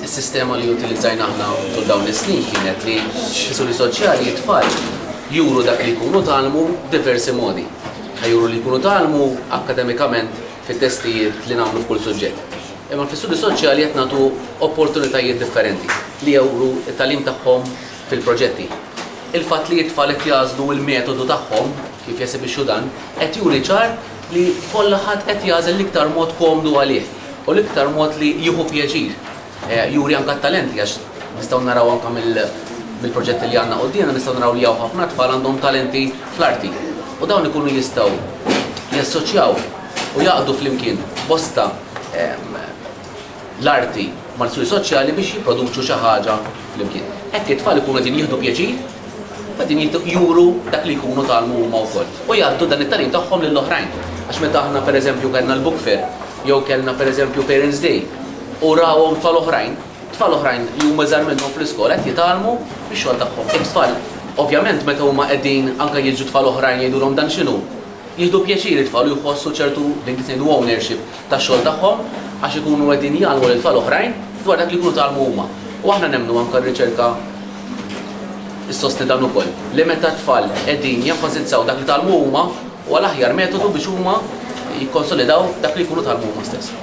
Is-sistema li utilizzajna aħna tul dawn is-snin kienet li fis-studi soċjali t-tfal juru dak li jkunu tgħallmu b'diversi modi. Ħa juru li jkunu tgħallmu akkademikament fit-testijiet li nagħmlu f'kull suġġett. Imma fl-istudji soċjali qed nagħtu opportunitajiet differenti li juru t-tagħlim tagħhom fil-proġetti. Il-fatt li t-tfal qed jagħżlu l-metodu tagħhom kif jesibixxu dan qed juri ċar li kullħadd qed jagħżel l-iktar mod komdu għalih u l-iktar mod li jieħu pjaċir. Juri anke t-talenti għax nistgħu naraw anke mill-proġetti li għandna quddiemna nistgħu naraw li hawn ħafna tfal għandhom talenti fl-arti u dawn ikunu jistgħu jassoċjaw u jgħaqqdu flimkien bosta l-arti mal-studi soċjali biex jipproduċu xi ħaġa flimkien. Hekk it-tfal ikunu qegħdin jieħdu pjaċir u qegħdin juru dak li jkunu tgħallmu huma wkoll u jgħaddu dan it-tagħlim tagħhom lill-oħrajn. Għax meta aħna pereżempju kellna l-book fair jew kellna pereżempju Parents Day u rawhom tfal oħrajn, tfal oħrajn li huma iżgħar minnhom fl-iskola qed jitgħallmu mix-xogħol tagħhom. It-tfal ovvjament meta huma qegħdin anke jiġu tfal oħrajn jgħidulhom dan x'inhu, Jieħdu pjaċir it-tfal u jħossu ċertu, bl-Ingliż ngħidu ownership, tax-xogħol tagħhom għax ikunu qegħdin jgħallmu lil tfal oħrajn dwar dak li jkunu tgħallmu huma. U aħna nemmnu anke r-riċerka ssostni dan ukoll, li meta t-tfal qegħdin jenfasizzaw dak li tgħallmu huma, huwa l-aħjar metodu biex huma jikkonsolidaw dak li jkunu tgħallmu huma stess.